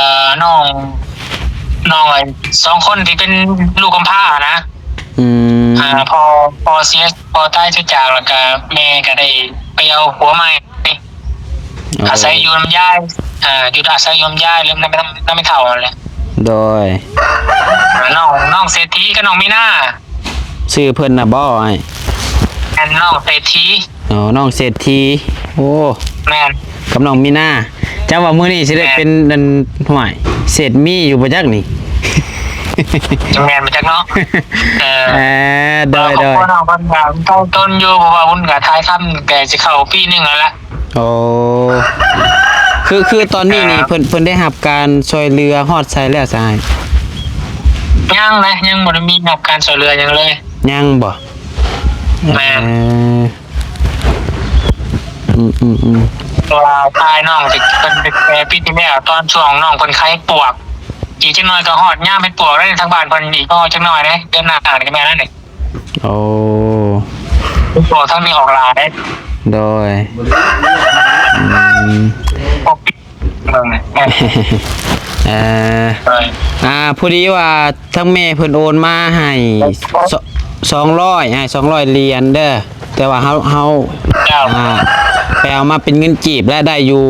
ນ້ອງ ນ້ອງ ສອງຄົນທີ່ເປັນລູກກຳພ້ານະ. ອືມ. ອ່າ ພໍ່ ພໍ່ເສຍ ພໍ່ຕາຍເສຍຈາກ ແລ້ວກໍແມ່ກໍໄດ້ໄປເອົາຜົວໃໝ່. ອໍ ອາໄສຢູ່ນຳຍາຍ ເອີ ຢູ່ອາໄສຢູ່ນຳຍາຍ ຫຼືນຳ ນຳ ນຳແມ່ເຖົ້າຫັ້ນແຫຼະ. ໂດຍ. ອ່າ ນ້ອງ ນ້ອງເສດຖີກັບນ້ອງມີນາ. ຊື່ເພິ່ນນະບໍ່ອ້າຍ? ແມ່ນ ນ້ອງເສດຖີ. ອໍ ນ້ອງເສດຖີ. ໂອ້ ແມ່ນ. ກັບນ້ອງມີນາ. ຈັກວ່າມື້ນີ້ຊິໄດ້ ແມ່ນ ເປັນອັນ ຫ້ວຍ ເສດມີຢູ່ບໍ່ຈັກນີ້? ຈັກແມ່ນບໍ່ຈັກເນາະ. ເອີ ເອີ ໂດຍ ໂດຍ. ຄອບຄົວນ້ອງເພິ່ນກໍເຕົ້າຕົ້ນຢູ່ ເພາະວ່າບຸນກໍຖ່າຍທຳແຕ່ຊິເຂົ້າປີໜຶ່ງແລ້ວລະ. ໂອ້ ຄື ຄືຕອນນີ້ນີ້ ເພິ່ນ ເພິ່ນໄດ້ຮັບການຊ່ວຍເຫຼືອຮອດໃສແລ້ວຊະອ້າຍ? ຍັງເລີຍ ຍັງບໍ່ໄດ້ມີຮັບການຊ່ວຍເຫຼືອຫຍັງເລີຍ. ຍັງບໍ່? ແມ່ນ. ເອີ ອືມໆໆ ເພາະວ່າພາຍນ້ອງ ເພິ່ນໄປແຕ່ປີທີ່ແລ້ວ ຕອນຊ່ວງນ້ອງເພິ່ນຂາຍເຫັດປວກ ອີກຈັກໜ່ອຍກໍຮອດຍາມເຫັດປວກແລ້ວ ທາງບ້ານເພິ່ນອີກ ກໍຮອດຈັກໜ່ອຍເດ້ ເດືອນໜ້ານີ້ກໍແມ່ນແລ້ວນີ້. ໂອ້ ເຫັດປວກທາງນີ້ອອກຫຼາຍເດ້. ໂດຍ ອືມ ເອີ ອ່າ ພໍດີວ່າທາງແມ່ເພິ່ນໂອນມາໃຫ້ ສ- ສອງຮ້ອຍ ໃຫ້ສອງຮ້ອຍຫຼຽນເດີ ແຕ່ວ່າເຮົາ ເຮົາ ເຈົ້າ ອ່າ ໄປເອົາມາເປັນເງິນກີບແລ້ວ ໄດ້ຢູ່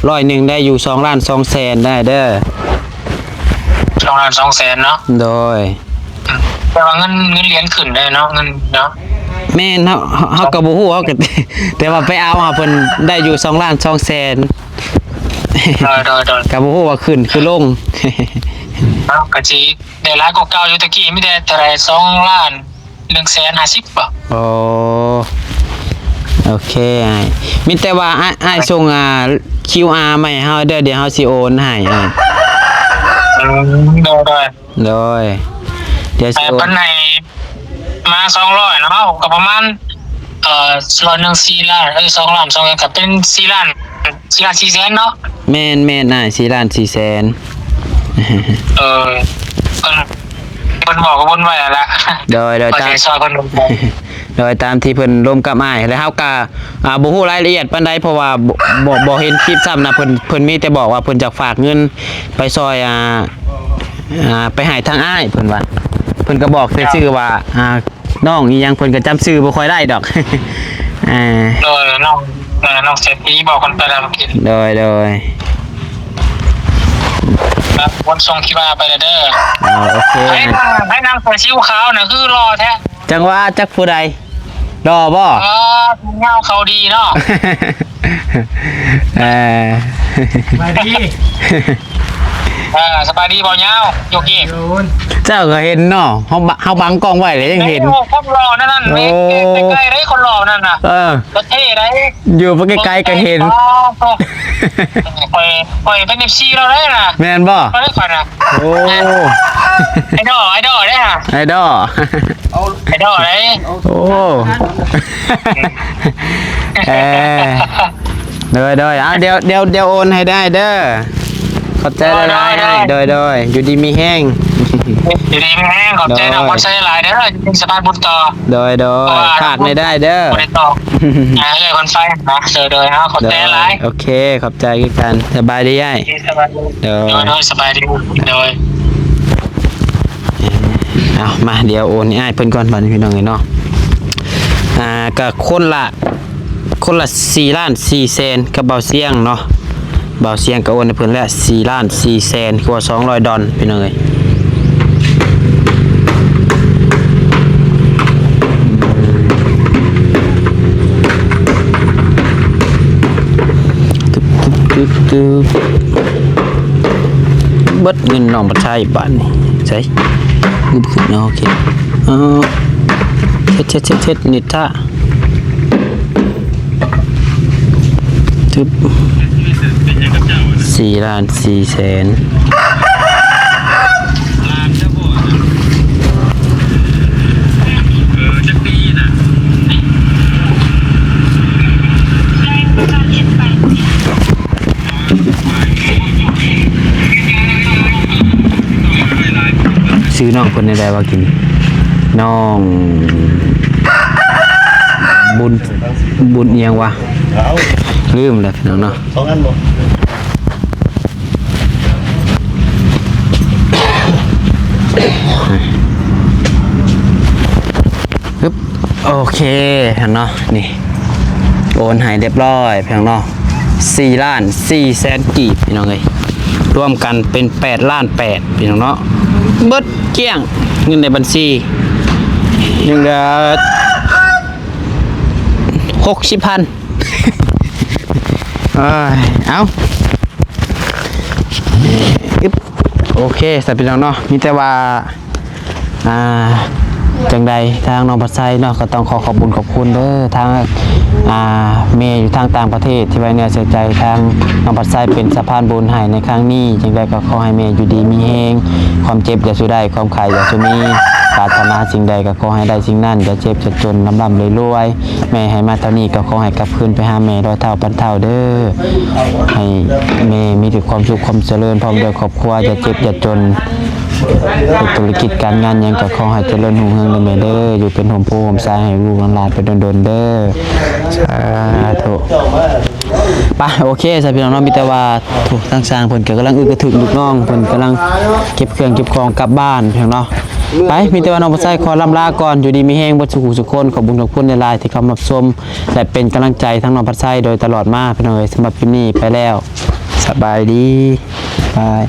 ຮ້ອຍໜຶ່ງ ໄດ້ຢູ່ສອງລ້ານສອງແສນໄດ້ເດີ. ສອງລ້ານສອງແສນເນາະ. ໂດຍ ອືມ ແຕ່ວ່າເງິນ ເງິນຫຼຽນຂຶ້ນໄດ້ເນາະ ເງິນເນາະ. ແມ່ນ ເຮົາ ເຮົາ ເຮົາກໍບໍ່ຮູ້ ເຮົາກໍ ແຕ່ວ່າໄປເອົາຫາເພິ່ນໄດ້ຢູ່ສອງລ້ານສອງແສນ. ໂດຍ ໂດຍ ໂດຍ ກໍບໍ່ຮູ້ວ່າຂຶ້ນຄືລົງ. ເອົາ ກໍຊິໄດ້ຫຼາຍກວ່າເກົ່າຢູ່ ແຕ່ກີ້ມີແຕ່ເທົ່າໃດ ສອງລ້ານໜຶ່ງແສນຫ້າສິບບໍ? ໂອ້ ໂອເຄອ້າຍ ມີແຕ່ວ່າອ້າຍ ອ້າຍສົ່ງ ອ່າ ຄິວອາ ມາໃຫ້ເຮົາເດີ ດຽວເຮົາຊິໂອນໃຫ້ອ້າຍ. ອືມ ໂດຍ ໂດຍ ໂດຍ ດຽວຊິໂອນ ເອີ ເພິ່ນໃຫ້ມາສອງຮ້ອຍເນາະ ກໍປະມານ ເອີ ຮ້ອຍໜຶ່ງສີ່ລ້ານ ເອີ ສອງລ້ານສອງແສນ ກໍເປັນສີ່ລ້ານ ສີ່ລ້ານສີ່ແສນເນາະ. ແມ່ນໆ ອ້າຍ ສີ່ລ້ານສີ່ແສນ. ເອີ ເພິ່ນ ເພິ່ນບອກກັບບຸນໄວ້ແລ້ວລະ. ໂດຍ ໂດຍ ຕາມ ໂດຍ ຕາມທີ່ເພິ່ນລົມກັບອ້າຍ ແລ້ວເຮົາກະ ອ່າ ບໍ່ຮູ້ລາຍລະອຽດປານໃດ ເພາະວ່າບໍ່ ບໍ່ ບໍ່ເຫັນຄລິບຊ້ຳນະ. ເພິ່ນ ເພິ່ນມີແຕ່ບອກວ່າເພິ່ນຈະຝາກເງິນໄປຊ່ອຍ ອ່າ ອ່າ ໄປໃຫ້ທາງອ້າຍ ເພິ່ນວ່າ ເພິ່ນກໍບອກແຕ່ຊື່ວ່າ ອ່າ ນ້ອງອີ່ຫຍັງ ເພິ່ນກໍຈຳຊື່ບໍ່ຄ່ອຍໄດ້ດອກ. ເອີ ໂດຍ ນ້ອງ ເອີ ນ້ອງເສດຖີບອກເພິ່ນໄປແລ້ວເມື່ອກີ້. ໂດຍ ໂດຍ ແລ້ວຄົນສົ່ງທີ່ວ່າໄປແລ້ວເດີ. ເອີ ໂອເຄ ໃຫ້ນາງ ໃຫ້ນາງເສືອສີຂາວນະ ຄືຫຼໍ່ແທ້. ຈັ່ງວ່າຈັກຜູ້ໃດ ຫຼໍ່ບໍ່? ເອີ ຍາວເຂົາດີເນາະ. ເອີ ສະບາຍດີ ເອີ ສະບາຍດີບໍ່ຍາວ ໂຍກີ. ເຈົ້າກໍເຫັນເນາະ ເຮົາ ເຮົາບັງກ້ອງໄວ້ແລ້ວຍັງເຫັນ. ໂອ້ ຄົນຫຼໍ່ນັ້ນ ໂອ້ ໃກ້ໆເດ້ ຄົນຫຼໍ່ນັ້ນນະ. ເອີ ກໍເທ່ໄດ໋ ຢູ່ໄກລໆກໍເຫັນ. ອໍ ຂ້ອຍ ຂ້ອຍເປັນເອັຟຊີລາວເດ້ນະ. ແມ່ນບໍ່? ຂ້ອຍ ຂ້ອຍນະ. ໂອ້ ແມ່ນ ໄອດອລ ໄອດອລເດ້ນະ ໄອດອລ ໄອດອລເດ້. ໂອ້ ເອີ ໂດຍ ໂດຍ ອ່າ ດຽວ ດຽວ ດຽວໂອນໃຫ້ໄດ້ເດີ. ຂອບໃຈຫຼາຍໆ ໂດຍ ໂດຍ ໂດຍ ຢູ່ດີມີແຮງ ຢູ່ດີມີແຮງ. ຂອບໃຈເນາະ ໂດຍ ຂອບໃຈຫຼາຍເດີ ຢູ່ດີສະພານບຸນຕໍ່. ໂດຍ ໂດຍ ຝາກແດ່ໄດ້ເດີ ບໍ່ໄດ້ຕໍ່ ອ່າ ເອື້ອຍຄົນໄຟນະ. ໂດຍ ໂດຍ ເອົາ ຂອບໃຈຫຼາຍ ໂອເຄ ຂອບໃຈຄືກັນ. ສະບາຍດີອ້າຍ ໂດຍ ໂດຍ ໂດຍ ສະບາຍດີ ໂດຍ. ເອົາ ມາ ດຽວໂອນໃຫ້ອ້າຍເພິ່ນກ່ອນບາດນີ້ພີ່ນ້ອງເອີຍເນາະ. ອ່າ ກະຄົນລະ ຄົນລະສີ່ລ້ານສີ່ແສນກັບບ່າວຊຽງເນາະ. ບ່າວຊຽງກໍໂອນໃຫ້ເພິ່ນແລ້ວສີ່ລ້ານສີ່ແສນ ຄືວ່າສອງຮ້ອຍດອນພີ່ນ້ອງເອີຍ. ຕຶບ ຕຶບ ຕຶບ ຕຶບ ເບິດເງິນນ້ອງບັດໄຊບາດນີ້. ໃສ ຄືບໍ່ຂຶ້ນເນາະ. ໂອເຄ ເອົາ ເຮັດ ເຮັດ ເຮັດ ເຮັດ ນິດທະ ຕຶບ ສີ່ລ້ານສີ່ແສນ. ຊື່ນ້ອງເພິ່ນແນວໃດວະກິນ? ນ້ອງບຸນ ບຸນອີ່ຫຍັງວະ? ລືມແລ້ວພີ່ນ້ອງເນາະ. ສອງອັນບໍ່? ໂອເຄເນາະ ນີ້ໂອນໃຫ້ຮຽບຮ້ອຍພີ່ນ້ອງເນາະ ສີ່ລ້ານສີ່ແສນກີບພີ່ນ້ອງເອີຍ ລວມກັນເປັນແປດລ້ານແປດພີ່ນ້ອງເນາະ ເບິດກ້ຽງ ເງິນໃນບັນຊີຍັງເຫຼືອຫົກສິບພັນ. ເອີຍ ເອົາ ອຶບ ໂອເຄ ສະພີ່ນ້ອງເນາະ ມີແຕ່ວ່າ ອ່າ ຈັ່ງໃດທາງນ້ອງພັດໄຊເນາະ ກໍຕ້ອງຂໍຂອບບຸນຂອບຄຸນເດີ ທາງ ອ່າ ແມ່ຢູ່ທາງຕ່າງປະເທດທີ່ໄວ້ເນື້ອເຊື່ອໃຈທາງນ້ອງພັດໄຊເປັນສະພານບຸນໃຫ້ໃນຄັ້ງນີ້. ຈັ່ງໃດກໍຂໍໃຫ້ແມ່ຢູ່ດີມີແຮງ, ຄວາມເຈັບຢ່າສູ່ໄດ້, ຄວາມໄຂ້ຢ່າສູ່ມີ, ປາດຖະໜາສິ່ງໃດກໍຂໍໃຫ້ໄດ້ສິ່ງນັ້ນ, ຢ່າເຈັບຢ່າຈົນ, ລ່ຳໆລວຍໆ. ແມ່ໃຫ້ມາເທົ່ານີ້ກໍຂໍໃຫ້ກັບຄືນໄປຫາແມ່ຮ້ອຍເທົ່າພັນເທົ່າເດີ. ໃຫ້ແມ່ມີແຕ່ຄວາມສຸກຄວາມຈະເລີນ ພ້ອມດ້ວຍຄອບຄົວ, ຢ່າເຈັບຢ່າຈົນ. ເຮັດທຸລະກິດການງານຫຍັງກໍຂໍໃຫ້ຈະເລີນຮຸ່ງເຮືອງເດີແມ່ເດີ, ຢູ່ເປັນຮົ່ມໂພຮົ່ມໄຊໃຫ້ລູກຫຼານໄປດົນໆເດີ. ສາທຸ. ໄປ ໂອເຄຊະພີ່ນ້ອງເນາະ, ມີແຕ່ວ່າ ໂອ້ ທາງຊ່າງເພິ່ນກໍກຳລັງອຶກກະທຶກ, ລູກນ້ອງເພິ່ນກຳລັງເກັບເຄື່ອງເກັບຂອງກັບບ້ານພີ່ນ້ອງເນາະ. ໄປ ມີແຕ່ວ່ານ້ອງພັດໄຊຂໍລ່ຳລາກ່ອນ, ຢູ່ດີມີແຮງເບິດສູ່ຜູ້ສູ່ຄົນ. ຂອບບຸນຂອບຄຸນຫຼາຍໆທີ່ເຂົ້າມາຮັບຊົມ ແລະ ເປັນກຳລັງໃຈທາງນ້ອງພັດໄຊໂດຍຕະຫຼອດມາ ພີ່ນ້ອງເອີຍ. ສຳລັບຄລິບນີ້ໄປແລ້ວ, ສະບາຍດີ ບາຍ.